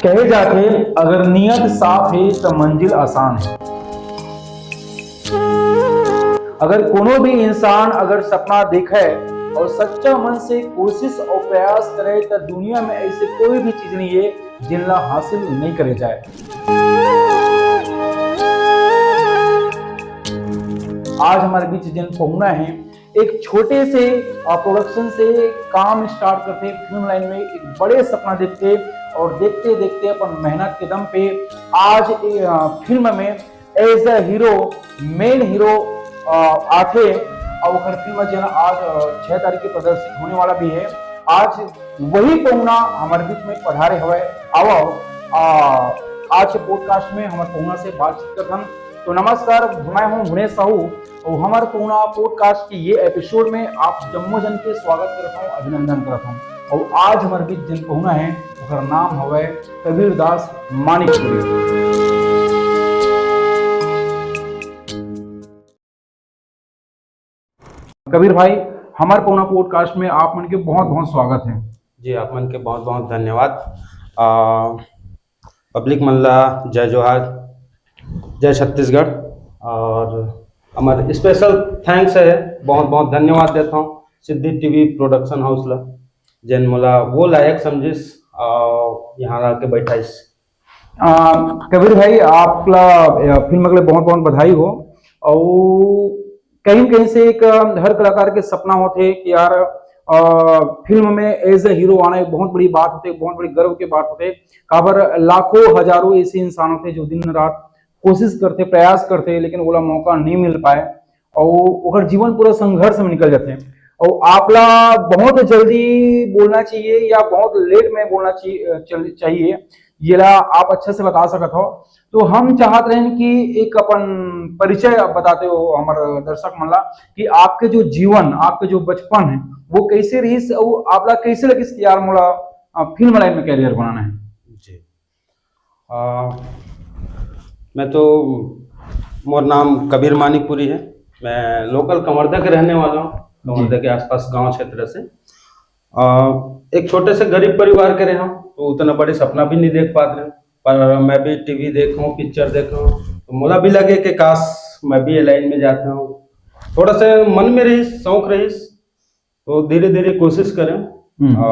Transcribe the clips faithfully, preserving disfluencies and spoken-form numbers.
कहे जाथे, अगर नियत साफ हे, त मंजिल आसान हे। अगर कोनो भी इंसान अगर सपना देखे और सच्चा मन से कोशिश और प्रयास करे, त दुनिया में ऐसे कोई भी चीज नहीं है, जिनला हासिल नहीं करे जाए। आज हमारे बीच जिन पहुना है, एक छोटे से प्रोडक्शन से काम स्टार्ट करते, फिल्म लाइन में एक बड़े सपना देखते और देखते देखते अपन मेहनत के दम पे आज फिल्म में as a hero, main hero आथे। और ओकर फिल्म जेन आज छह तारीख के प्रदर्शित होने वाला भी है। आज वही पहुना हमारे बीच में पधारे हवय। आवव, आज के पॉडकास्ट में हमारे पहुना से बातचीत करथन। तो नमस्कार, मैं हूँ भुवनेश साहू और हमारे पहुना पॉडकास्ट के ये एपिसोड में आप जम्मो जन के स्वागत करता हूँ, अभिनंदन करता हूँ। और आज हमारे बीच जिन पहुना है, ओकर नाम हवय कबीर दास मानिकपुरी। कबीर भाई, हमारे पहुना पॉडकास्ट में आप मन के बहुत बहुत स्वागत है। जी, आप मन के बहुत बहुत धन्यवाद। पब्लिक मन ला जय जोहार, जय छत्तीसगढ़। और हमारे स्पेशल थैंक्स है, बहुत बहुत धन्यवाद देता हूँ सिद्धि टीवी प्रोडक्शन हाउस ला, जेन मोला वो लायक समझिस, यहाँ ला के बैठाइस। कबीर भाई, आप ला फिल्म के लिए बहुत बहुत बधाई हो। और कहीं कहीं से एक हर कलाकार के सपना होते कि यार, फिल्म में एज ए हीरो आना एक बहुत बड़ी बात होते, बहुत बड़ी गर्व की बात होते। काबर लाखों हजारों ऐसे इंसान होते जो दिन रात कोशिश करते, प्रयास करते, लेकिन ओला मौका नहीं मिल पाए और ओकर जीवन पूरा संघर्ष में निकल जाते हैं। और आपला बहुत जल्दी बोलना चाहिए या बहुत लेट में बोलना चाहिए, ये ला आप अच्छा से बता सकत हो। तो हम चाहत रहेन कि एक अपन परिचय आप बताते हो हमर दर्शक मन ला कि आपके जो जीवन, आपके जो बचपन है, वो कैसे रहिस और आपला कैसे लगिस कि यार मोला फिल्म लाइन में कैरियर बनाना है। जी, आ, मैं तो, मोर नाम कबीर मानिकपुरी है। मैं लोकल कंवरदा के रहने वाला हूँ, कंवरदा के आसपास गांव क्षेत्र से। आ, एक छोटे से गरीब परिवार के रहे हूँ, तो उतना बड़े सपना भी नहीं देख पाते हैं। पर मैं भी टीवी देख रहा हूँ, पिक्चर देख रहा हूँ, तो मोला भी लगे कि काश मैं भी ये लाइन में जाता हूँ। थोड़ा सा मन में रही, शौक रही, तो धीरे धीरे कोशिश करें। हम्म। आ,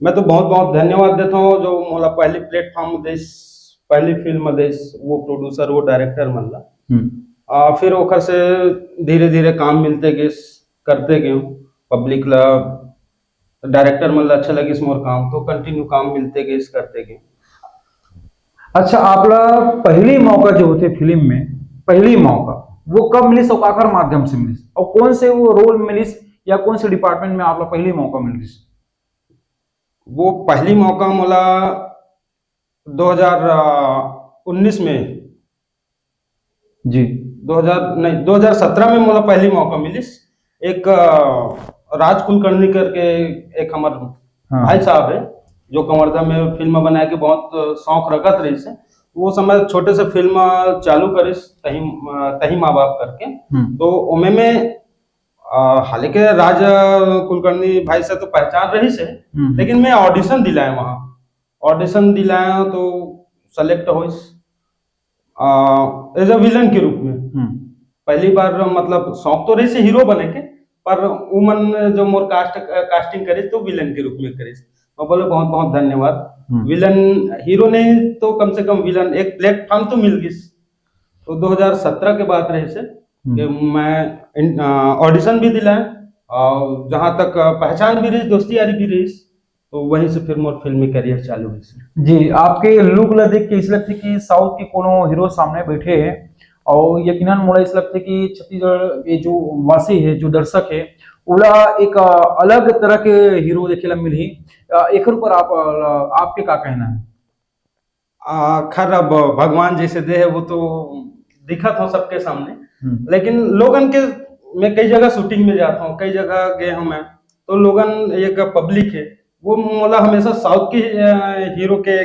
मैं तो बहुत बहुत धन्यवाद देता हूँ जो मोला पहली प्लेटफॉर्म देस, पहली फिल्म देस, वो प्रोड्यूसर, वो डायरेक्टर मन ला। हम्म। आ, फिर ओकर से धीरे धीरे काम मिलते गए, करते गए, पब्लिक ला, डायरेक्टर मन ला अच्छा लगिस मोर काम, तो कंटिन्यू काम मिलते गए, करते गए। अच्छा, आपला पहली मौका जो होते फिल्म में, पहली मौका वो कब मिलिस और काकर माध्यम से मिलिस और कौन से वो रोल मिलिस या कौन से डिपार्टमेंट में आपला पहली मौका मिलिस? वो पहली मौका मोला दो हज़ार उन्नीस में, जी, दो हज़ार नहीं, दो हज़ार सत्रह में मोला पहली मौका मिलिस। एक राज कुलकर्णी करके एक हमार, हाँ, भाई साहब है, जो कंवरदा में फिल्म बनाए के बहुत शौक रखत रहिस। वो समय छोटे से फिल्म चालू करिस, तही तही माँ बाप करके। हम्म। तो ओमे में हालांकि राज कुलकर्णी भाई से तो पहचान रहिस, हम्म, लेकिन मैं ऑडिशन दिलाया वहाँ, ऑडिशन दिलाया तो सेलेक्ट होइस एज अ विलन के रूप में। हम्म। पहली बार, मतलब, शौक तो रहिस हीरो बने के, पर उमन जो मोर कास्ट, कास्टिंग करिस तो विलन के रूप में करिस। मैं बोले बहुत बहुत धन्यवाद। हम्म। विलन, हीरो नहीं तो कम से कम विलन, एक प्लेटफॉर्म तो मिल गिस। तो दो हज़ार सत्रह के बात रहिस कि मैं ऑडिशन भी दिलाया और जहाँ तक पहचान भी रहिस, दोस्ती यारी भी रहिस, तो वहीं से फिर मोर फिल्मी करियर चालू हुई। जी, आपके लुक ला देख के इस लगते कि साउथ के कोनो हीरो सामने बैठे हैं और यकीनन मोला इस लगते कि छत्तीसगढ़ ये जो वासी है, जो दर्शक है, ओला एक अलग तरह के हीरो देखे ला मिलही। एकर ऊपर आप, आपके का कहना है? आ, खैर, अब भगवान जैसे दे है वो तो दिखत हो सबके सामने। हम्म। लेकिन लोगन के, मैं कई जगह शूटिंग में जाता हूँ, कई जगह गए हूँ मैं, तो लोगन एक पब्लिक है, वो मोला हमेशा साउथ के हीरो के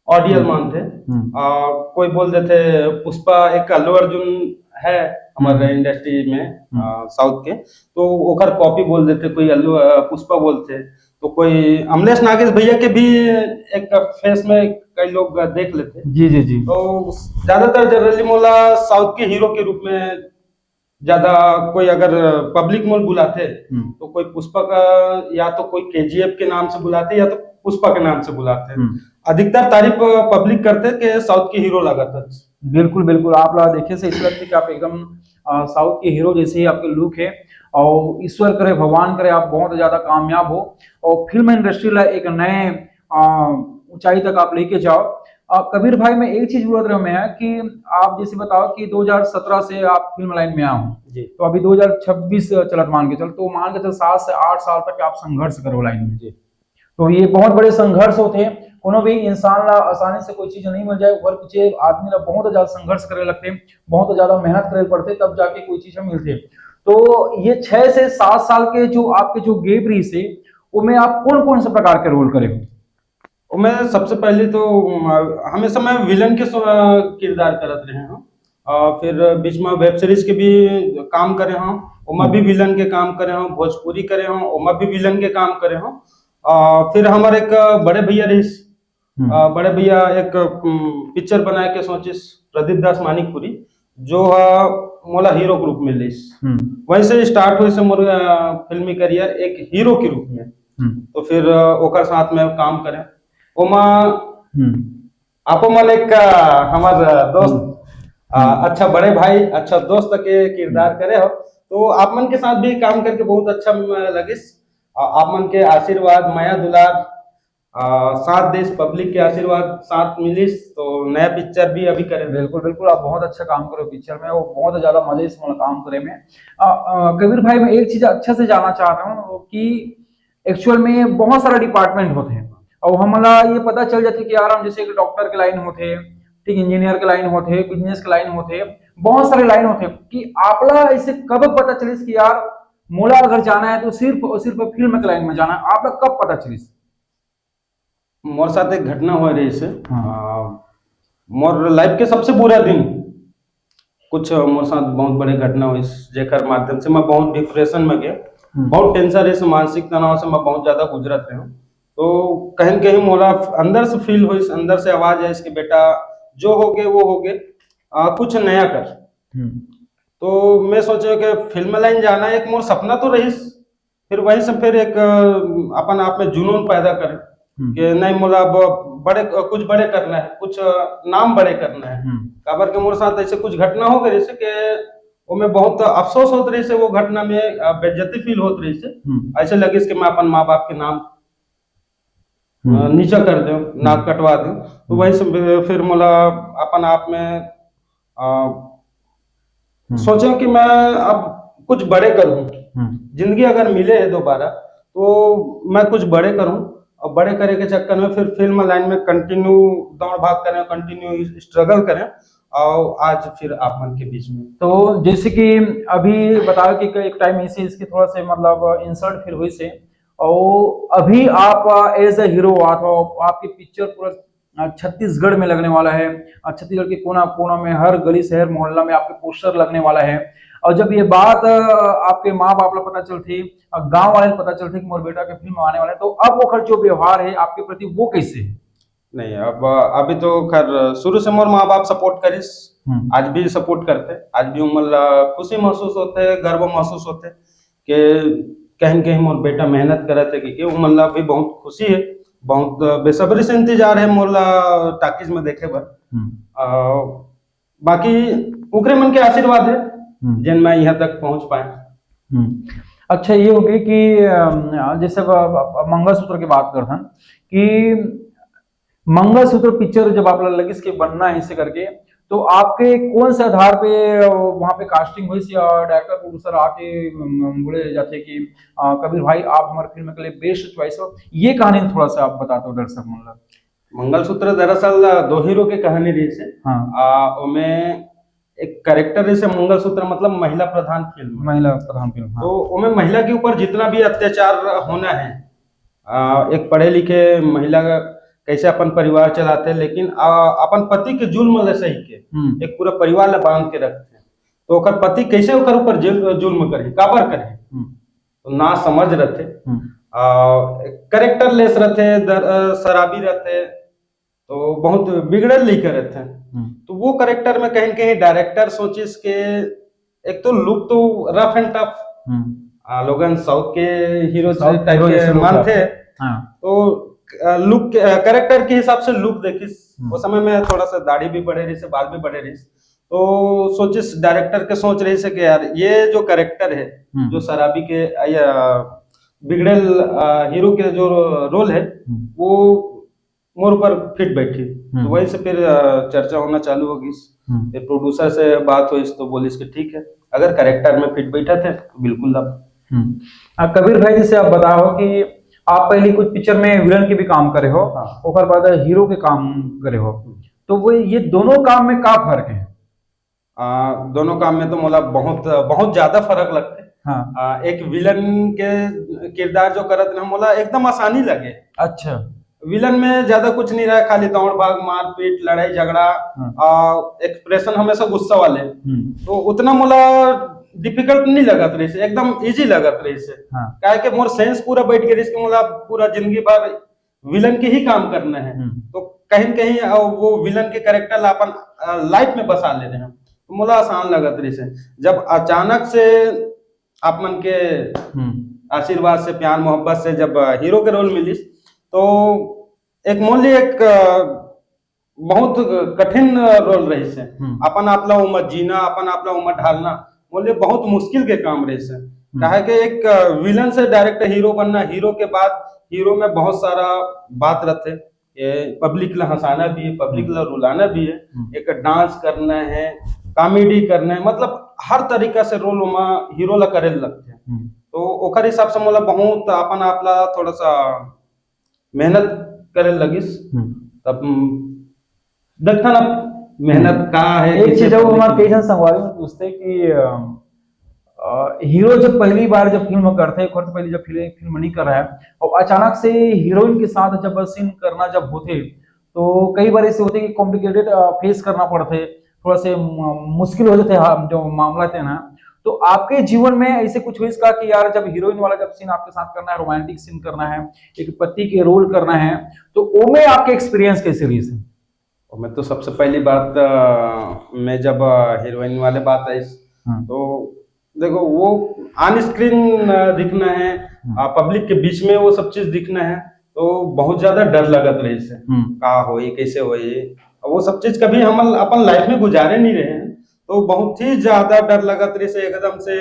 ऑडियल मानथे। हम्म। आ, कोई बोल देथे पुष्पा, एक अल्लू अर्जुन है हमारे इंडस्ट्री में, हम्म। आ, साउथ के, तो ओकर कॉपी बोल देथे, कोई अल्लू, आ, पुष्पा बोलथे। तो कोई अमलेश नागेश भैया के भी एक फेस में कई लोग देख लेते हैं। जी जी जी। तो ज्यादातर जनरली मोला साउथ के हीरो के रूप में ज्यादा कोई अगर पब्लिक मोल बुलाते, हम्म। तो कोई पुष्पा का, या तो कोई केजीएफ के नाम से बुलाते या तो पुष्पा के नाम से बुलाते। हम्म। अधिकतर तारीफ पब्लिक करते कि साउथ के हीरो लागत है। बिल्कुल बिल्कुल, आप ला देखे से ऐसा लगता है कि आप एकदम अ, साउथ के हीरो जैसे ही आपके लुक है। और ईश्वर करे, भगवान करे, आप बहुत ज्यादा कामयाब हो और फिल्म इंडस्ट्री ला एक नए अ, ऊंचाई तक आप लेके जाओ। अ, कबीर भाई, मैं एक चीज बोलत रहे मैं कि आप जैसे बताओ कि दो हज़ार सत्रह से आप फिल्म लाइन में आए हो, जी। तो अभी दो हज़ार छब्बीस चलत, मान के चल, तो मान के चल सात से आठ साल तक आप संघर्ष करो लाइन में। जी। तो ये बहुत बड़े संघर्ष होते हैं। कोनो भी इंसान ला आसानी से कोई चीज नहीं मिल जाए, हर कुछ आदमी ला बहुत ज्यादा संघर्ष करे लगते हैं, बहुत ज्यादा मेहनत करे पड़ते, तब जाके कोई चीज मिलते। तो ये छह से सात साल के जो आपके जो गैप रही से, उनमें आप कौन कौन से प्रकार के रोल करे हो? और मैं सबसे पहले तो, अम, हमेशा मैं विलन के सो-, अ, किरदार करत रहे हूँ। और फिर बीच में वेब सीरीज के भी काम करे हूँ, ओमा भी विलन के काम करे हूँ। भोजपुरी करे हूँ, ओमा भी विलन के काम करे हूँ। और फिर हमारे एक बड़े भैया रहीस, हम्म। अ, बड़े भैया एक, अम, पिक्चर बनाए के सोचिस, प्रदीप दास मानिकपुरी, जो ह मोला हीरो के रूप में लीस। हम्म। वहीं से स्टार्ट हुई से मोर, अ, फिल्मी करियर एक हीरो के रूप में। हम्म। तो फिर, अ, ओकर साथ में काम करें। ओमा हम्म। आपो मन एक, अ, हमार, अ, दोस्त, अ, अच्छा बड़े भाई, अच्छा दोस्त के किरदार करे हो, तो आप मन के साथ भी काम करके बहुत अच्छा, अ, लगिस। अ, आप मन के आशीर्वाद, मया दुलार, अ, साथ देश पब्लिक के आशीर्वाद साथ मिलिस, तो नया पिक्चर भी अभी करे। बिल्कुल बिल्कुल, आप बहुत अच्छा काम करो पिक्चर में, वो बहुत ज्यादा मजे से मतलब काम करे में। अ, अ, कबीर भाई, मैं एक चीज अच्छा से जानना चाह रहा हूँ कि एक्चुअल में बहुत सारा डिपार्टमेंट होते हैं और हमला ये पता चल जाते कि यार, हम जैसे एक डॉक्टर के लाइन होते, ठीक, इंजीनियर के लाइन होते, बिजनेस के लाइन होते, बहुत सारे लाइन होते कि आपला ऐसे कब पता चलिस कि यार, मोला अगर जाना है तो सिर्फ और सिर्फ फिल्म के लाइन में जाना है, आपला कब पता चलिस? मोर साथ एक घटना हो रही से। हाँ। आ, मोर लाइफ के सबसे बुरा दिन कुछ मोर साथ बहुत बड़े घटना हुई, जेकर माध्यम से मैं बहुत डिप्रेशन में गया। हम्म। बहुत टेंशन रही से, मानसिक तनाव से मैं बहुत ज्यादा गुजरत रहे हूँ। तो कहीं न कहीं मोला अंदर से फील हुई, अंदर से आवाज है इसके, बेटा, जो हो गए वो हो गए, आ, कुछ नया कर। हम्म। तो मैं सोचे कि फिल्म लाइन जाना एक मोर सपना तो रहीस, फिर वहीं से फिर एक, अ, अपन आप में जुनून पैदा करे हम्म। कि नहीं, मोला अब बड़े, कुछ बड़े करना है, कुछ नाम बड़े करना है। हम्म। काबर के मोर साथ ऐसे कुछ घटना हो गए जैसे कि वो मैं बहुत अफसोस होत रही से, वो घटना में, अ, बेइज्जती फील होत रही से। हम्म। ऐसे लगिस कि मैं अपन माँ बाप के नाम अ, हम्म। नीचा कर दे, नाक कटवा दे। तो वही से फिर मोला अपन आप में, अ, हम्म। सोचे कि मैं अब कुछ बड़े करूं, हम्म। जिंदगी अगर मिले है दोबारा तो मैं कुछ बड़े करूं। और बड़े करे के चक्कर में फिर फिल्म लाइन में कंटिन्यू दौड़ भाग करें, कंटिन्यू स्ट्रगल करें, और आज फिर आप मन के बीच में। तो जैसे कि अभी बताओ कि एक टाइम ऐसे इसके थोड़ा से मतलब इंसल्ट फील हुई से, और अभी आप एज अ हीरो आत हो, आपकी पिक्चर पूरा अ, छत्तीसगढ़ में लगने वाला है, अ, छत्तीसगढ़ के कोना कोना में, हर गली शहर मोहल्ला में आपके पोस्टर लगने वाला है। और जब ये बात अ, आपके माँ बाप ला पता चलती, अ, गाँव वाले ला पता चलती कि मोर बेटा के फिल्म आने वाला है, तो अब ओकर जो व्यवहार है आपके प्रति, वो कैसे है? नहीं, अब अभी तो खैर शुरू से मोर माँ बाप सपोर्ट करिस, हम्म। आज भी सपोर्ट करते, आज भी उमन ला खुशी महसूस होते, गर्व महसूस होते कि कहीं न कहीं मोर बेटा मेहनत करत है, कि, कि उमन ला भी बहुत खुशी है, बहुत बेसब्री से इंतजार है मोर ला टाकीज में देखे बर। हम्म। आ, बाकी ओकरे मन के आशीर्वाद है हम्म। जेन मैं यहाँ तक पहुँच पाए। हम्म। अच्छा, ये हो गई कि अम, जैसे अब, अब, अब मंगलसूत्र की बात करथन कि मंगलसूत्र पिक्चर जब आप ला लगिस के बनना है इसे करके, तो आपके कौन से आधार पे वहाँ पे कास्टिंग हुई थी और डायरेक्टर प्रोड्यूसर आके अम, बोले जाते कि अ, कबीर भाई, आप हमारे फिल्म के लिए बेस्ट चॉइस हो? ये कहानी थोड़ा सा आप बता दो दर्शक मन ला। मंगलसूत्र दरअसल दो हीरो के कहानी रही से। हाँ। आ, ओमे एक कैरेक्टर रही से मंगलसूत्र, मतलब महिला प्रधान फिल्म। महिला प्रधान फिल्म, हाँ। तो ओमे महिला के ऊपर जितना भी अत्याचार होना है, आ, एक पढ़े लिखे महिला का कैसे अपन परिवार चलाते हैं, लेकिन आ, अपन पति के जुल्म ले सही के हम्म। एक पूरा परिवार ला बांध के रखते हैं। तो ओकर पति कैसे ओकर ऊपर जुल-, जुल्म करे, काबर करे, हम्म। तो ना समझ रहते। हम्म। कैरेक्टरलेस रहते, शराबी रहते, तो बहुत बिगड़ल लइका रहते। तो वो कैरेक्टर में कहीं न कहीं डायरेक्टर सोचिस के एक तो लुक तो रफ एंड टफ, लोगन साउथ के हीरो टाइप के मानते। तो लुक, कैरेक्टर के हिसाब से लुक देखिस। वो समय में थोड़ा सा दाढ़ी भी बढ़े रही से, बाल भी बढ़े रही से। तो सोचिस, डायरेक्टर के सोच रही से कि यार, ये जो कैरेक्टर है, जो शराबी के, या बिगड़ल हीरो के जो रोल है, वो मोर ऊपर फिट बैठी। तो वहीं से फिर चर्चा होना चालू होगी। फिर प्रोड्यूसर से बात हुई तो बोलिस कि ठीक है, अगर कैरेक्टर में फिट बैठा थे तो बिल्कुल अब। कबीर भाई, जैसे आप बताओ कि आप पहले कुछ पिक्चर में विलन के भी काम करे हो, ओकर बाद हीरो के काम करे हो, तो वो ये दोनों काम में का फर्क है? आ, दोनों काम में तो मोला बहुत बहुत ज्यादा फर्क लगते। हाँ। आ, एक विलन के किरदार जो करत ना, मोला एकदम आसानी लगे। अच्छा। विलन में ज्यादा कुछ नहीं रहा, खाली दौड़ भाग, मारपीट, लड़ाई झगड़ा, हाँ। आ, एक्सप्रेशन हमेशा गुस्सा वाले। हम्म। तो उतना मोला डिफिकल्ट नहीं लगत रही से, एकदम इजी लगत रही से। हाँ। काहे के मोर सेंस पूरा बैठ गए रही से, मोला पूरा जिंदगी भर विलन के ही काम करना है। हम्म। तो कहीं न कहीं वो विलन के कैरेक्टर ला अपन लाइफ में बसा ले रहे हैं, तो मोला आसान लगत रही से। जब अचानक से आप मन के हम्म। आशीर्वाद से, प्यार मोहब्बत से जब हीरो के रोल मिलिस, तो एक मोर लिए एक बहुत कठिन रोल रही से। हम्म। अपन आप ला उमर जीना, अपन आप ला उमर ढालना मोर लिए बहुत मुश्किल के काम रही से। हम्म। काहे के एक विलन से डायरेक्ट हीरो बनना, हीरो के बाद हीरो में बहुत सारा बात रहते। ये पब्लिक ला हंसाना भी है, पब्लिक ला रुलाना भी है। हम्म। एक डांस करना है, कॉमेडी करना है, मतलब हर तरीका से रोल ओमा हीरो ला करे लगते हैं। हम्म। तो ओकर हिसाब से मोला बहुत अपन आप ला थोड़ा सा मेहनत करे लगिस। हम्म। तब, हम्म, देखता ना मेहनत हम्म। का है, एक चीज वो हमारे पेशेंट संगवारी में पूछते कि हीरो जब पहली बार जब फिल्म करते हैं, पहली जब फिल्म फिल्म नहीं कर रहा है और अचानक से हीरोइन के साथ जब सीन करना जब होते, तो कई बार ऐसे होते कि कॉम्प्लिकेटेड फेस करना पड़ते, थोड़ा से मुश्किल हो जाते हैं जो मामला थे ना। तो आपके जीवन में ऐसे कुछ हुई इसका कि यार, जब हीरोइन वाला जब सीन आपके साथ करना है, रोमांटिक सीन करना है, एक पति के रोल करना है, तो वो में आपके एक्सपीरियंस कैसे रही? मैं तो सबसे पहली बात, मैं जब हीरोइन वाले बात आई, हाँ। तो देखो, वो ऑन स्क्रीन दिखना है, हम्म। पब्लिक के बीच में वो सब चीज दिखना है, तो बहुत ज्यादा डर लगत रही से। हम्म। का होई, कैसे होई, वो सब चीज कभी हम अपन लाइफ में गुजारे नहीं रहे हैं, तो बहुत ही ज्यादा डर लगत रही से एकदम से।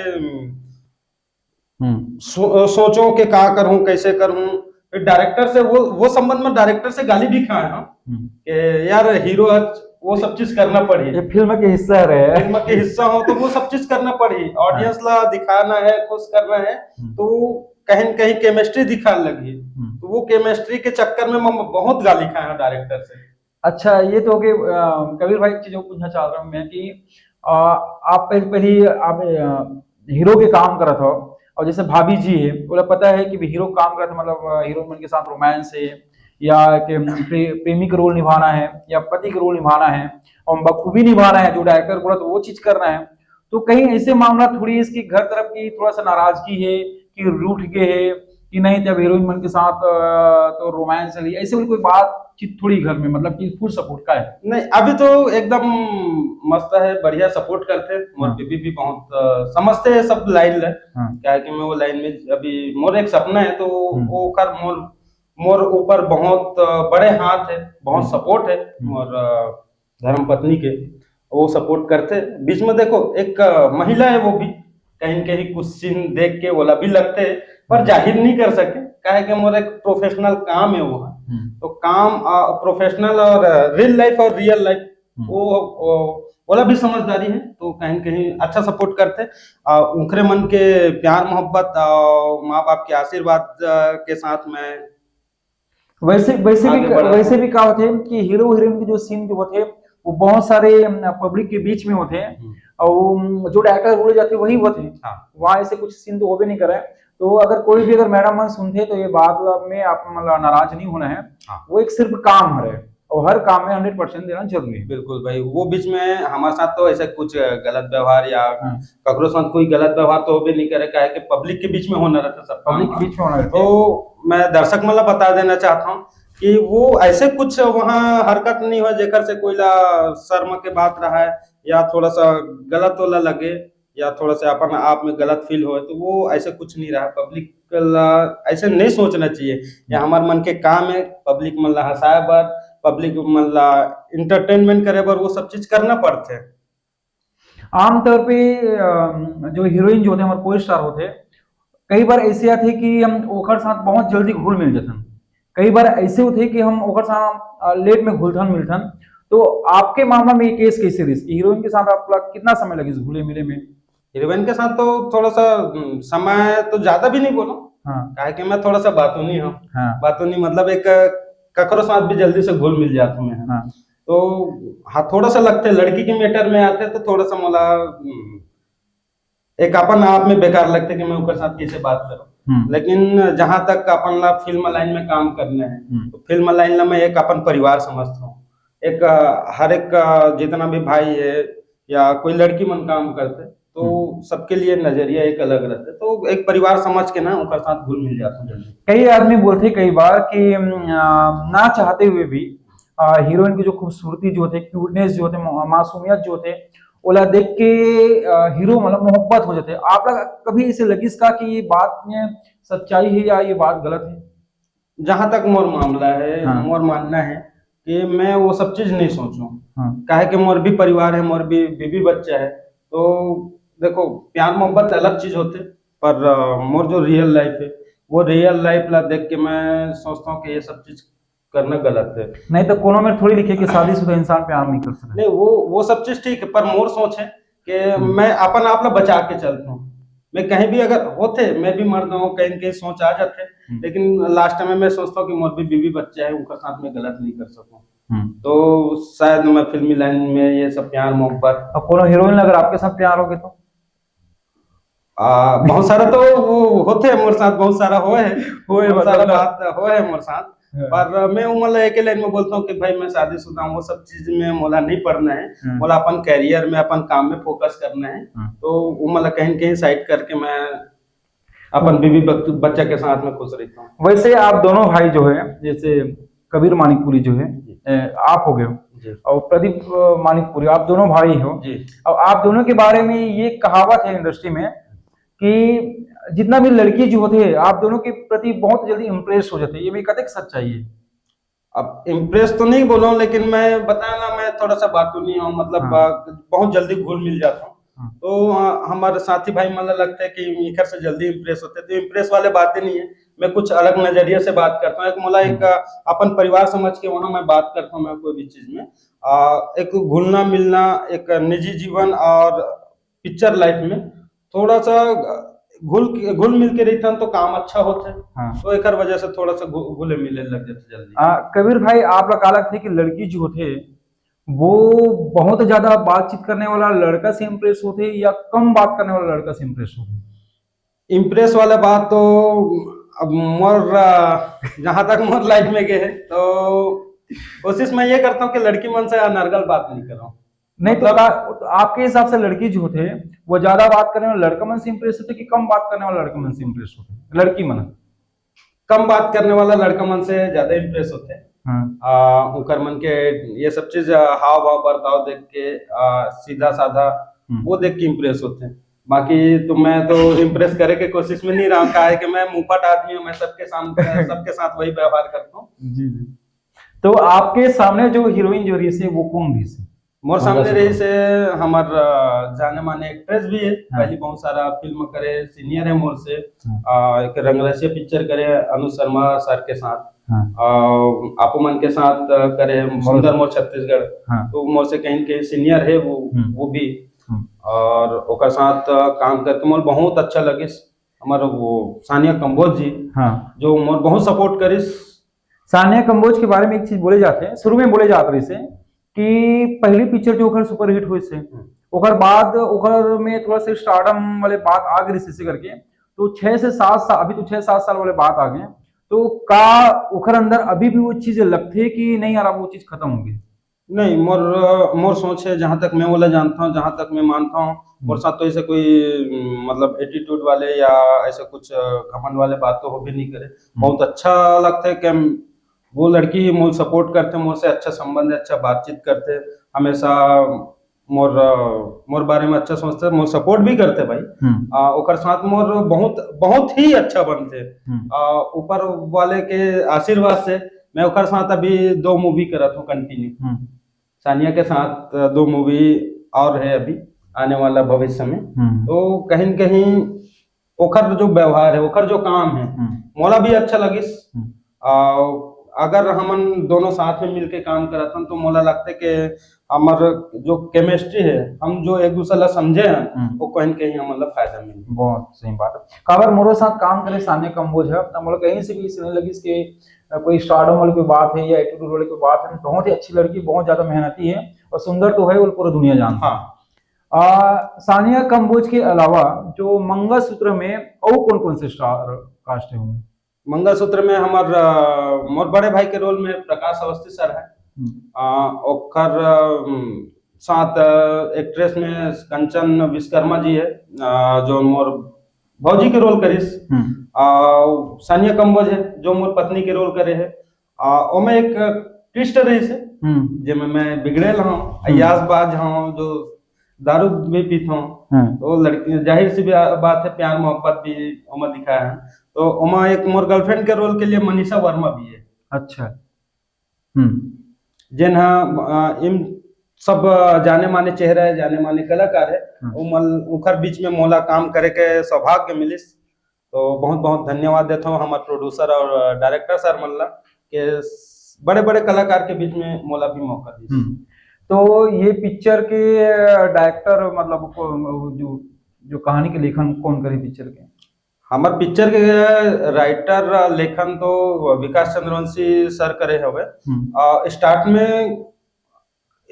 हम्म। सो, सोचो कि का करूं, कैसे करूं। फिर डायरेक्टर से वो वो संबंध में डायरेक्टर से गाली भी खाए हम, हम्म। कि यार, हीरो आज वो सब चीज करना पड़ी, ये फिल्म के हिस्सा रहे। फिल्म के हिस्सा हो तो वो सब चीज करना पड़ी, ऑडियंस ला दिखाना है, खुश करना है। हम्म। तो वो कहीं न कहीं केमिस्ट्री दिखाने लगी। हम्म। तो वो केमिस्ट्री के चक्कर में हम बहुत गाली खाए हैं डायरेक्टर से। अच्छा, ये तो हो गए। कबीर भाई, एक चीज और पूछना चाह रहा हूँ मैं कि आप पहले पहले आप हीरो के काम करत हो और जैसे भाभी जी है, ओला पता है कि हीरो काम करत, मतलब हीरो मन के साथ रोमांस है या प्रेमी का रोल निभाना है या पति का रोल निभाना है और बखूबी निभाना है, जो डायरेक्टर बोला तो वो चीज करना है। तो कहीं ऐसे मामला थोड़ी इसकी घर तरफ की थोड़ा सा नाराजगी है कि रूठ गए है कि नहीं, जब हीरोइन मन के साथ तो रोमांस है, ऐसे कोई बातचीत थोड़ी घर में, मतलब कि फुल सपोर्ट का है? नहीं, अभी तो एकदम मस्त है, बढ़िया सपोर्ट करते हैं। मोर बीबी भी बहुत समझते हैं सब लाइन है। हाँ। क्या है कि मैं वो लाइन में, अभी मोर एक सपना है, तो हम्म। वो कर मोर मोर ऊपर बहुत बड़े हाथ है, बहुत हम्म। सपोर्ट है। हम्म। मोर धर्म पत्नी के, वो सपोर्ट करते। बीच में देखो, एक महिला है, वो भी कहीं न कहीं कुछ सीन देख के ओला भी लगते, पर हम्म। जाहिर नहीं कर सके, काहे कि मोर एक प्रोफेशनल काम है वो। हम्म। तो काम प्रोफेशनल और रियल लाइफ और रियल लाइफ, हम्म। वो ओला भी समझदारी है, तो कहीं न कहीं अच्छा सपोर्ट करते। उनकरे मन के प्यार मोहब्बत और माँ बाप के आशीर्वाद के साथ में वैसे वैसे भी वैसे भी का होते हैं कि हीरो हीरोइन के जो सीन जो होते हैं, वो बहुत सारे पब्लिक के बीच में होते हैं। हम्म। और जो डायरेक्टर बोले जाते हैं, वही होते हैं। हाँ। वहाँ ऐसे कुछ सीन तो होबे नहीं करे। तो अगर कोई भी अगर मैडम मन सुनते हैं, तो ये बात में आप मतलब नाराज नहीं होना है। हाँ। वो एक सिर्फ काम है, और हर काम में हंड्रेड परसेंट देना जरूरी है। बिल्कुल भाई, वो बीच में हमारे साथ तो ऐसा कुछ गलत व्यवहार या हाँ। ककरो साथ कोई गलत व्यवहार तो होबे नहीं करे, काहे कि पब्लिक के बीच में होना रहता सब काम। पब्लिक के बीच में होना रहता तो मैं दर्शक मन ला बता देना चाहता हूँ कि वो ऐसे कुछ वहाँ हरकत नहीं हो जेकर से कोई ला शर्म के बात रहा है या थोड़ा सा गलत वाला लगे या थोड़ा सा अपन आप में गलत फील हो, तो वो ऐसे कुछ नहीं रहा। पब्लिक ला ऐसे नहीं सोचना चाहिए, या हमारे मन के काम है पब्लिक मन ला हंसाए बर, पब्लिक मन ला एंटरटेनमेंट करे बर वो सब चीज करना पड़ते। आमतौर पे अम, जो हीरोइन जो होते हैं, हमारे को स्टार होते हैं, कई बार ऐसे आते हैं कि हम ओकर साथ बहुत जल्दी घुल मिल जाते हैं। कई बार ऐसे होते हैं कि हम ओकर साथ लेट में घुलथन मिलथन। तो आपके मामला में ये केस कैसे रही? हीरोइन के साथ आपका कितना समय लगे इस घुले मिले में? हीरोइन के साथ तो थोड़ा सा हम्म, समय तो ज्यादा भी नहीं बोलो, हाँ। काहे कि मैं थोड़ा सा बातूनी हूँ। हाँ। बातूनी मतलब एक ककरो साथ भी जल्दी से घुल मिल जाता हूँ मैं। हाँ। तो हाँ, थोड़ा सा लगते, लड़की के मैटर में आते तो थोड़ा सा मोला हम्म, एक अपन आप में बेकार लगते कि मैं ओकर साथ कैसे बात करूँ। हम्म। लेकिन जहां तक अपन ला फिल्म लाइन में काम करना है, हम्म। तो फिल्म लाइन ला मैं एक अपन परिवार समझता हूँ। एक अ, हर एक अ, जितना भी भाई है या कोई लड़की मन काम करते, तो हम्म। सबके लिए नजरिया एक अलग रहता है। तो एक परिवार समझ के ना ओकर साथ घुल मिल जाता हूँ जल्दी। कई आदमी बोलते हैं कई बार कि अम, आ, ना चाहते हुए भी आ, हीरोइन की जो खूबसूरती जो होते, क्यूटनेस जो होते, मा- मासूमियत जो होते, ओला देख के आ, हीरो मतलब मोहब्बत हो जाते। आप लोग कभी इसे लगिस का कि ये बात में सच्चाई है या ये बात गलत है? जहां तक मोर मामला है, हाँ। मोर मानना है कि मैं वो सब चीज नहीं सोचूं। हाँ। काहे कि मोर भी परिवार है, मोर भी बीवी बच्चा है। तो देखो, प्यार मोहब्बत अलग चीज होते, पर अ, मोर जो रियल लाइफ है, वो रियल लाइफ ला देख के मैं सोचता हूँ कि ये सब चीज करना गलत है। नहीं तो कोनो में थोड़ी लिखे कि शादीशुदा इंसान प्यार नहीं कर सकता। नहीं, वो वो सब चीज ठीक है, पर मोर सोच है कि हम्म। मैं अपन आप ला बचा के चलता हूँ। मैं कहीं भी अगर होते, मैं भी मर जाऊँ, कहीं न कहीं सोच आ जाते, हम्म। लेकिन लास्ट में मैं सोचता हूँ कि मोर भी बीवी बच्चा है, उनका साथ में गलत नहीं कर सकूँ। हम्म। तो शायद मैं फिल्मी लाइन में ये सब प्यार मोहब्बत और कोनो हीरोइन अगर आपके साथ प्यार हो गए तो? आ, बहुत सारा तो वो होते हैं मोर साथ, बहुत सारा होए है, होए बहुत सारा मतलब बात होए है मोर साथ। हाँ। पर मैं उमर एक लाइन में बोलता हूँ कि भाई, मैं शादीशुदा हूँ, वो सब चीज में मोला नहीं पड़ना है। हाँ। मोला अपन करियर में, अपन काम में फोकस करना है। हाँ। तो उमर कहीं न कहीं साइड करके मैं अपन बीवी बच- बच्चा के साथ में खुश रहता हूँ। वैसे आप दोनों भाई जो है, जैसे कबीर मानिकपुरी जो है, ए, आप हो गए हो, जी। और प्रदीप अ, मानिकपुरी, आप दोनों भाई हो। जी। अब आप दोनों के बारे में ये कहावत है इंडस्ट्री में कि जितना भी लड़की जो होते हैं, आप दोनों के प्रति बहुत जल्दी इम्प्रेस हो जाते हैं, ये भी कतक सच्चाई है? अब इम्प्रेस तो नहीं बोलूँ, लेकिन मैं बताया ना, मैं थोड़ा सा बातूनी हूँ, मतलब हाँ। अ, बहुत जल्दी घुल मिल जाता हूँ। हाँ। तो अ, हमारे साथी भाई मन लगता है कि इनकर से जल्दी इम्प्रेस होते, तो इम्प्रेस वाले बातें नहीं है। मैं कुछ अलग नजरिए से बात करता हूँ। एक मोला एक अ, अपन परिवार समझ के वहाँ मैं बात करता हूँ। मैं कोई भी चीज में अ, एक घुलना मिलना, एक निजी जीवन और पिक्चर लाइफ में थोड़ा सा घुल घुल मिल के रहता तो काम अच्छा होता है। हाँ। तो एक वजह से थोड़ा सा घु- घुले मिले लग जाते जल्दी। आ, कबीर भाई, आप लोग का लगता है कि लड़की जो होते, वो बहुत ज्यादा बातचीत करने वाला लड़का से इम्प्रेस होते या कम बात करने वाला लड़का से इम्प्रेस होते? इम्प्रेस वाला बात तो अब मोर अ, जहाँ तक मोर लाइफ में गए है, तो कोशिश मैं ये करता हूँ कि लड़की मन से अनर्गल बात नहीं करूँ। नहीं तो मतलब का, तो आपके हिसाब से लड़की जो होते, वो ज्यादा बात करने वाला लड़का मन से इम्प्रेस होते कि कम बात करने वाला लड़का मन से इम्प्रेस होते, लड़की मन? कम बात करने वाला लड़का मन से ज्यादा इम्प्रेस होते हैं। हाँ। आ, उनकर मन के ये सब चीज, आ, हाव भाव बर्ताव देख के, आ, सीधा साधा, हम्म। वो देख के इम्प्रेस होते हैं। बाकी तो मैं तो इम्प्रेस करे के कोशिश में नहीं रहा, काहे कि मैं मुंहफट आदमी हूँ। मैं सबके सामने सबके साथ वही व्यवहार करता हूँ। जी जी। तो आपके सामने जो हीरोइन जो रही से, वो कौन रही से? मोर हाँ, सामने वैसे रही तो। से हमार, अ, जाने माने एक्ट्रेस भी है। हाँ। पहले बहुत सारा फिल्म करे, सीनियर है मोर से। हाँ। अ, एक रंगरसिया पिक्चर करे अनुज शर्मा सर के साथ। हाँ। अ, आपो मन के साथ, अ, करे सुंदर मोर छत्तीसगढ़। हाँ। तो मोर से कहीं न कहीं सीनियर है वो, हम्म। वो भी। हम्म। और ओकर साथ, अ, काम करके मोर बहुत अच्छा लगे। हमारा वो सानिया कंबोज जी, हाँ। जो मोर बहुत सपोर्ट करिस। सानिया कंबोज के बारे में एक चीज बोले जाते हैं, शुरू में बोले जात रही से कि पहली पिक्चर जो ओकर सुपरहिट हुई से, हम्म। ओकर बाद ओकर में थोड़ा सा स्टारडम वाले बात आ गई से करके, तो छह से सात साल, अभी तो छह सात साल वाले बात आ गए, तो का ओखर अंदर अभी भी वो चीज लगथे कि नहीं यार, अब वो चीज खत्म हो गई? नहीं, मोर, मोर सोच है, जहाँ तक मैं ओला जानता हूँ, जहाँ तक मैं मानता हूँ, मोर साथ तो ऐसे कोई, उम, मतलब, एटीट्यूड वाले या ऐसे कुछ, अ, घमंड वाले बात तो होबे नहीं करे। बहुत अच्छा लगता है कि हम, वो लड़की मोर सपोर्ट करते, मोर से अच्छा संबंध है, अच्छा बातचीत करते, हमेशा मोर, अ, मोर बारे में अच्छा सोचते, मोर सपोर्ट भी करते भाई। हम्म। आ, ओकर साथ मोर बहुत, बहुत ही अच्छा बनते। हम्म। आ, ऊपर वाले के आशीर्वाद से मैं ओकर साथ अभी दो मूवी करत हूँ कंटिन्यू। हम्म। सानिया के साथ, अ, दो मूवी और है अभी आने वाला भविष्य में। हम्म। तो कहीं न कहीं ओखर जो व्यवहार है, ओखर जो काम है, हम्म। मोला भी अच्छा लगिस। हम्म। आ, अगर हमन दोनों साथ में मिलके काम करत हन, तो मोला लगता है कि हमर जो केमिस्ट्री है, हम जो एक दूसरे ला समझे हैं, हम्म। वो कहीं न कहीं हमन ला फायदा मिले। बहुत सही बात है। काबर मोरो साथ काम करे सानिया कंबोज है, त मोला कहीं से भी ऐसे नहीं लगिस कि, अ, कोई स्टारडम वाली कोई बात है या एटीट्यूड वाली कोई बात है। बहुत ही अच्छी लड़की, बहुत ज्यादा मेहनती है और सुंदर तो है, वो पूरा दुनिया जानता है। हाँ। आ, सानिया कंबोज के अलावा जो मंगलसूत्र में और कौन कौन से स्टार कास्ट है उनमें? मंगलसूत्र में हमर, अ, मोर बड़े भाई के रोल में प्रकाश अवस्थी सर है। हम्म। अ, ओकर, अ, साथ, अ, एक्ट्रेस में कंचन विश्वकर्मा जी है, अ, जो मोर भौजी के रोल करिस। हम्म। अ, सानिया कंबोज है, जो मोर पत्नी के रोल करे है। अ, ओमे एक ट्विस्ट रहिस है, हम्म। जेमे मैं बिगड़ेल हूँ, हम्म। अय्यासबाज हूँ, जो दारू भी पीत हूँ। हाँ। तो लड़की, जाहिर सी बा-, बात है, प्यार मोहब्बत भी ओमा दिखाया है। तो ओमा एक मोर गर्लफ्रेंड के रोल के लिए मनीषा वर्मा भी है। अच्छा। हम्म। जेन हा, अ, इन सब, अ, जाने माने चेहरा है, जाने माने कलाकार है। हाँ। ओमन, ओखर बीच में मोला काम करे के सौभाग्य मिलिस। तो बहुत बहुत धन्यवाद देता हूँ हमारे प्रोड्यूसर और डायरेक्टर सर मन ला, के बड़े बड़े कलाकार के बीच में मोला भी मौका दिस। हम्म। तो ये पिक्चर के, अ, डायरेक्टर, मतलब, को, जो, जो कहानी के लेखन कौन करे पिक्चर के? हमार पिक्चर के राइटर, लेखन तो विकास चंद्रवंशी सर करे हवे। हम्म। अ, स्टार्ट में,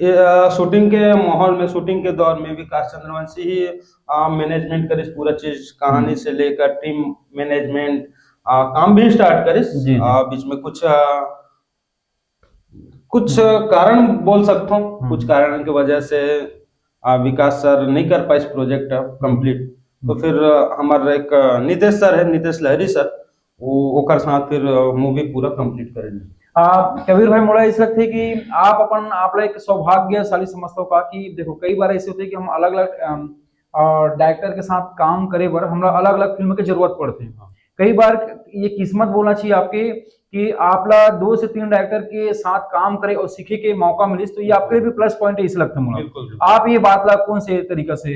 ए, अ, शूटिंग के माहौल में, शूटिंग के दौर में विकास चंद्रवंशी ही, अ, मैनेजमेंट करिस पूरा चीज, कहानी हम्म। से लेकर टीम मैनेजमेंट, अ, काम भी स्टार्ट करिस। जी, जी। अ, बीच में कुछ, अ, कुछ हम्म। कारण बोल सकता हूँ, हम्म। कुछ कारण की वजह से, अ, विकास सर नहीं कर पाए इस प्रोजेक्ट कंप्लीट। तो हम्म। फिर, अ, हमारे एक, अ, नितेश सर है, नितेश लहरी सर, वो ओकर साथ फिर, अ, मूवी पूरा कंप्लीट करेंगे। आ, कबीर भाई, मोला ऐसा लगता है कि आप अपन, आप ला एक सौभाग्यशाली समझता हो का कि देखो, कई बार ऐसे होते हैं कि हम अलग-अलग, अम, अ, डायरेक्टर के साथ काम करे बर हमरा अलग-अलग फिल्म के जरूरत पड़थे। हाँ। कई बार ये किस्मत बोलना चाहिए आपके कि आप ला दो से तीन डायरेक्टर के साथ काम करे और सीखे के मौका मिलिस, तो ये आपके लिए भी प्लस पॉइंट है, ऐसे लगता है मोला। बिल्कुल, बिल्कुल। आप ये बात ला कौन से तरीका से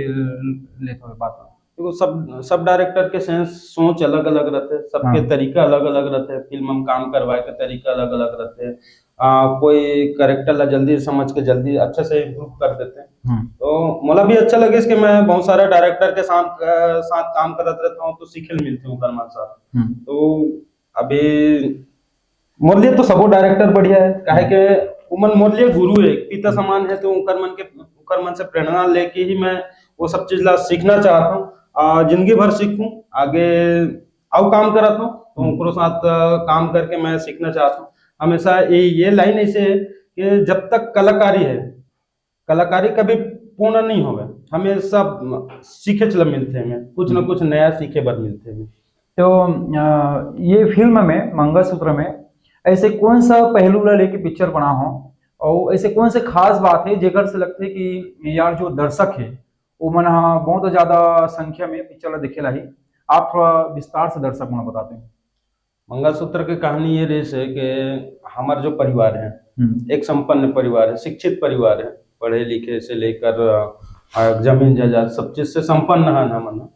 लेते हो बात ला? देखो, सब, सब डायरेक्टर के सेंस, सोच अलग-अलग रहते, सबके हाँ। तरीका अलग-अलग रहते, फिल्म में काम करवाए के तरीका अलग-अलग रहते। आ, कोई कैरेक्टर ला जल्दी समझ के जल्दी अच्छे से इम्प्रूव कर देते हैं। हम्म। तो मोला भी अच्छा लगे कि मैं बहुत सारे डायरेक्टर के साथ, अ, साथ काम करत रहता हूँ, तो सीखे ल मिलते हैं ओकर मन साथ। हम्म। तो अभी मोर लिए तो सबो डायरेक्टर बढ़िया है, काहे के उमन मोर लिए गुरु है, पिता समान है, तो उनकर मन के, उनकर मन से प्रेरणा लेके ही मैं वो सब चीज ला सीखना चाहता हूँ। आ, जिंदगी भर सीखूं, आगे अउ काम करत हूँ, तो हम्म। उनकरो साथ, अ, काम करके मैं सीखना चाहता हूँ। हमेशा ये, ये लाइन ऐसे है कि जब तक कलाकारी है, कलाकारी कभी पूर्ण नहीं होवे, हमेशा सीखे चला मिलथे, हमें कुछ ना हम्म। कुछ नया सीखे बर मिलथे हमें। तो, अ, ये फिल्म में, मंगलसूत्र में, ऐसे कौन सा पहलू ला लेके पिक्चर बना हो और ऐसे कौन से खास बात है जेकर से लगथे कि यार, जो दर्शक है, वो मन हा बहुत ज्यादा संख्या में पिक्चर ला देखे ला ही? आप थोड़ा विस्तार से दर्शक मन ला बताते हैं। मंगलसूत्र के कहानी ये रहिस है कि हमार जो परिवार है, हम्म। एक संपन्न परिवार है, शिक्षित परिवार है, पढ़े लिखे से लेकर, अ, जमीन जायदाद सब चीज से संपन्न है ना, मन।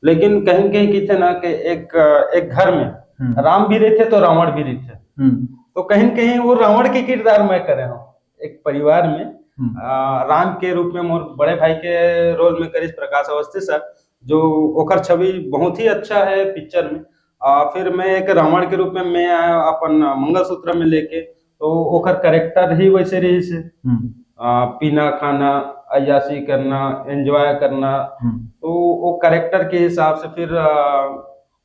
लेकिन कहीं न कहीं किथे ना कि एक, एक घर में हम्म। राम भी रहथे तो रावण भी रहथे। हम्म। तो कहीं न कहीं वो रावण के किरदार मैं करे हूँ एक परिवार में। हम्म। अ, राम के रूप में मोर बड़े भाई के रोल में करिस प्रकाश अवस्थी सर, जो ओकर छवि बहुत ही अच्छा है पिक्चर में। अ, फिर मैं एक रावण के रूप में मैं आया अपन मंगलसूत्र में लेके, तो ओकर कैरेक्टर ही वैसे रहिस है। हम्म। अ, पीना खाना, अय्यासी करना, एंजॉय करना, हम्म। तो वो कैरेक्टर के हिसाब से फिर, अ,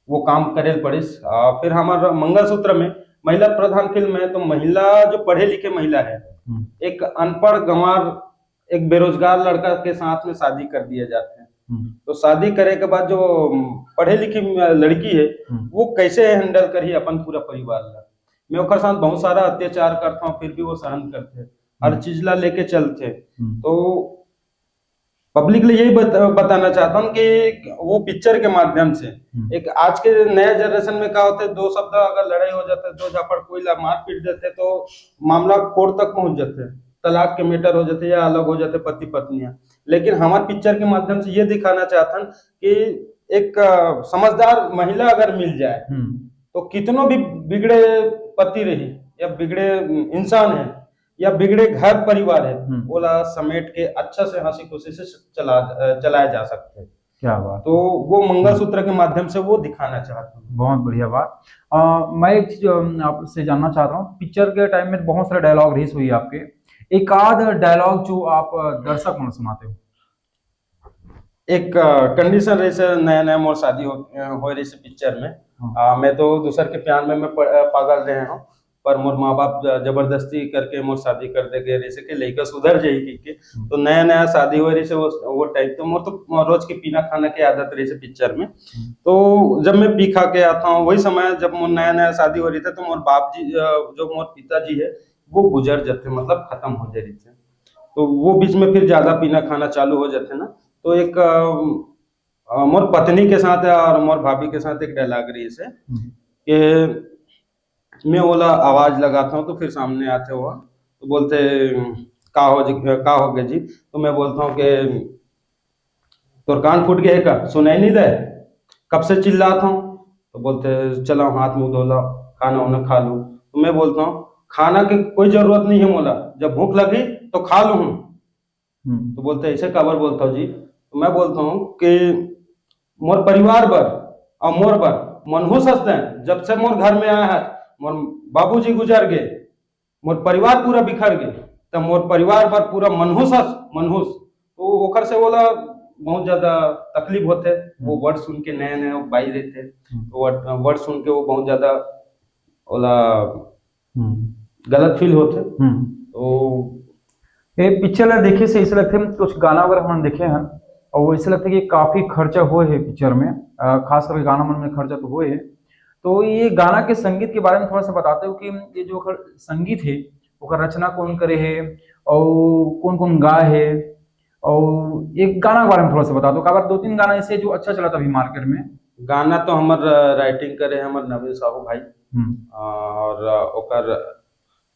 वो काम करे ल पड़िस। आ, फिर हमर मंगलसूत्र में महिला प्रधान फिल्म है, तो महिला जो पढ़े लिखे महिला है, हम्म। एक अनपढ़ गंवार, एक बेरोजगार लड़का के साथ में शादी कर दिया जाते हैं। हम्म। तो शादी करे के बाद जो पढ़े लिखी लड़की है, हम्म। वो कैसे हैंडल करही अपन पूरा परिवार ला? मैं ओकर साथ बहुत सारा अत्याचार करता हूँ, फिर भी वो सहन करते हैं, हर हम्म। चीज ला लेके चलते हैं। हम्म। तो पब्लिक ले यही बत, बताना चाहता हूँ कि वो पिक्चर के माध्यम से हम्म। एक आज के नया जनरेशन में क्या होता है, दो शब्द अगर लड़ाई हो जाता है, दो झापड़ कोई ला मारपीट देते हैं, तो मामला कोर्ट तक पहुंच जाते हैं, तलाक के मैटर हो जाते हैं या अलग हो जाते हैं पति पत्नियां। लेकिन हमारे पिक्चर के माध्यम से ये दिखाना चाहता हूँ कि एक अ, समझदार महिला अगर मिल जाए, हम्म। तो कितनो भी बिगड़े पति रही या बिगड़े इंसान है या बिगड़े घर परिवार है, हम्म। ओला समेट के अच्छा से हंसी खुशी से चला अ, चलाया जा सकते हैं। क्या बात। तो वो मंगलसूत्र के माध्यम से वो दिखाना चाहता हूँ। बहुत बढ़िया बात। अ, मैं एक चीज अम, आपसे जानना चाह रहा हूँ, पिक्चर के टाइम में बहुत सारे डायलॉग रिलीज हुई आपके, एक आध डायलॉग जो आप अ, दर्शक मन सुनाते हो। एक कंडीशन रहिस, नया नया मोर शादी हो, हो रहिस पिक्चर में। हाँ। आ, मैं तो दूसर के प्यार में मैं प- पागल रहे हूँ, पर मोर माँ बाप ज- जबरदस्ती करके मोर शादी कर दे गए, जैसे कि लइका सुधर जाही कह के। हम्म। तो नया नया शादी हो रहिस वो, वो टाइम तो मोर तो रोज के पीना खाना के आदत रहिस पिक्चर में। हम्म। तो जब मैं पी खा के आता हूँ, वही समय जब मोर नया नया शादी हो रहिस, तो मोर बाप जी अ, जो मोर पिताजी है, वो गुजर जाते, मतलब खत्म हो जाए रहिस। तो वो बीच में फिर ज्यादा पीना खाना चालू हो जाते ना। तो एक अ, अ, मोर पत्नी के साथ और मोर भाभी के साथ एक डायलॉग रहिस हम्म। कि मैं ओला आवाज लगाता हूँ तो फिर सामने आते हुआ, तो बोलते, "का हो जी, का हो गया जी?" तो मैं बोलता हूँ कि "तोर कान फूट गया है का, सुनाई नहीं दे? कब से चिल्लाता हूँ?" तो बोलते, "चला हाथ मुंह धो ला, खाना वाना खा लूँ।" तो मैं बोलता हूँ, "खाना की कोई जरूरत नहीं है मोला, जब भूख लगी तो खा लूँ।" हम्म। तो बोलते, "ऐसे काबर बोलता हूँ जी?" तो मैं बोलता हूँ कि मोर परिवार बर और मोर बर मनहूस हंसते हैं। जब से मोर घर में आया है, मोर बाबूजी गुजर गए, मोर परिवार पूरा बिखर गए, तो मोर परिवार बर पूरा मनहूस हंस, मनहूस। तो ओकर से ओला बहुत ज्यादा तकलीफ होते, वो वर्ड सुन के नए नए बाई रहते, हम्म। तो वर्ड, वर्ड सुन के वो बहुत ज्यादा ओला हम्म। गलत फील होते। हम्म। तो ये पिक्चर ला देखे से ऐसा लगता है कुछ गाना वगैरह हम देखे हैं और वो ऐसा लगता है कि काफी खर्चा हुए है पिक्चर में, अ, खास करके गाना मन में खर्चा तो हुए है। तो ये गाना के संगीत के बारे में थोड़ा सा बताते हो कि ये जो अगर संगीत है ओकर रचना कौन करे है और कौन कौन गाए है, और एक गाना के बारे में थोड़ा सा बता दो, काबर दो तीन गाना ऐसे जो अच्छा चला था अभी मार्केट में। गाना तो हमर राइटिंग करे हैं हमर नवीन साहू भाई, हम्म। और ओकर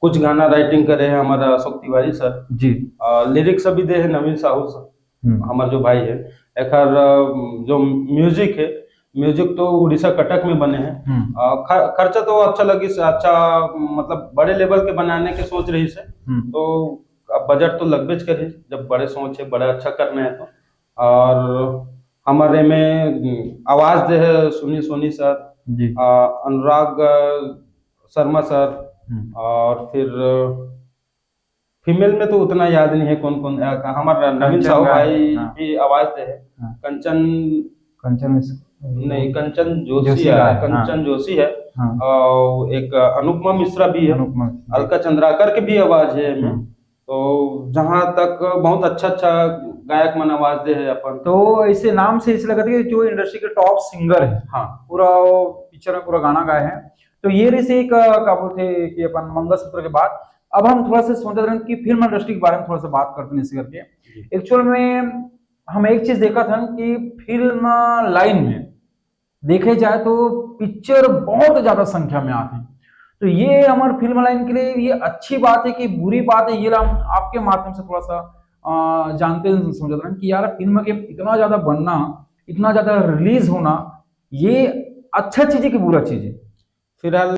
कुछ गाना राइटिंग करे हैं हमर अशोक तिवारी सर, जी। लिरिक्स भी दे हैं नवीन साहू सर, हम्म। हमर जो भाई है। एकर अ, जो म्यूजिक है, म्यूजिक तो उड़ीसा कटक में बने हैं। हम्म। अ, ख-, खर्चा तो अच्छा लगी, अच्छा, मतलब बड़े लेवल के बनाने के सोच रहिस है, हम्म। तो अब बजट तो लगबेच करही, जब बड़े सोच है, बड़ा अच्छा करना है तो। और हमारे में आवाज दे है सुनील सोनी सर, जी। अ, अनुराग अ, शर्मा सर, हम्म। और फिर फीमेल में तो उतना याद नहीं है कौन कौन, अ, हमारा नवीन कंचन साहू गाए, भाई हाँ। भी आवाज दे है। हाँ। कंचन कंचन मिश्र। नहीं, कंचन जोशी जोशी है, गाए, हाँ। कंचन जोशी है। हाँ। और एक अनुपमा मिश्रा भी है, अनुपमा मिश्रा। अलका चंद्राकर के भी आवाज है एमे। हम्म। तो जहाँ तक बहुत अच्छा अच्छा गायक मन आवाज दे है अपन। तो ऐसे नाम से ऐसे लगता है कि जो इंडस्ट्री के टॉप सिंगर है, हाँ। पूरा वो पिक्चर में पूरा गाना गाए हैं। तो ये रहिस एक, अ, का बोलते हैं कि अपन मंगलसूत्र के बाद अब हम थोड़ा सा सोचत रहन कि फिल्म इंडस्ट्री के बारे में थोड़ा सा बात करते हैं, ऐसे करके। एक्चुअल में हम एक चीज देखत हन कि फिल्म लाइन में देखे जाए तो पिक्चर बहुत ज्यादा संख्या में आते हैं। तो ये हमारे फिल्म लाइन के लिए ये अच्छी बात है कि बुरी बात है, ये ला हम आपके माध्यम से थोड़ा सा, अ, जानते हैं, समझत रहन कि यार फिल्म के इतना ज्यादा बनना, इतना ज्यादा रिलीज होना, ये अच्छा चीज है कि बुरा चीज है? फिलहाल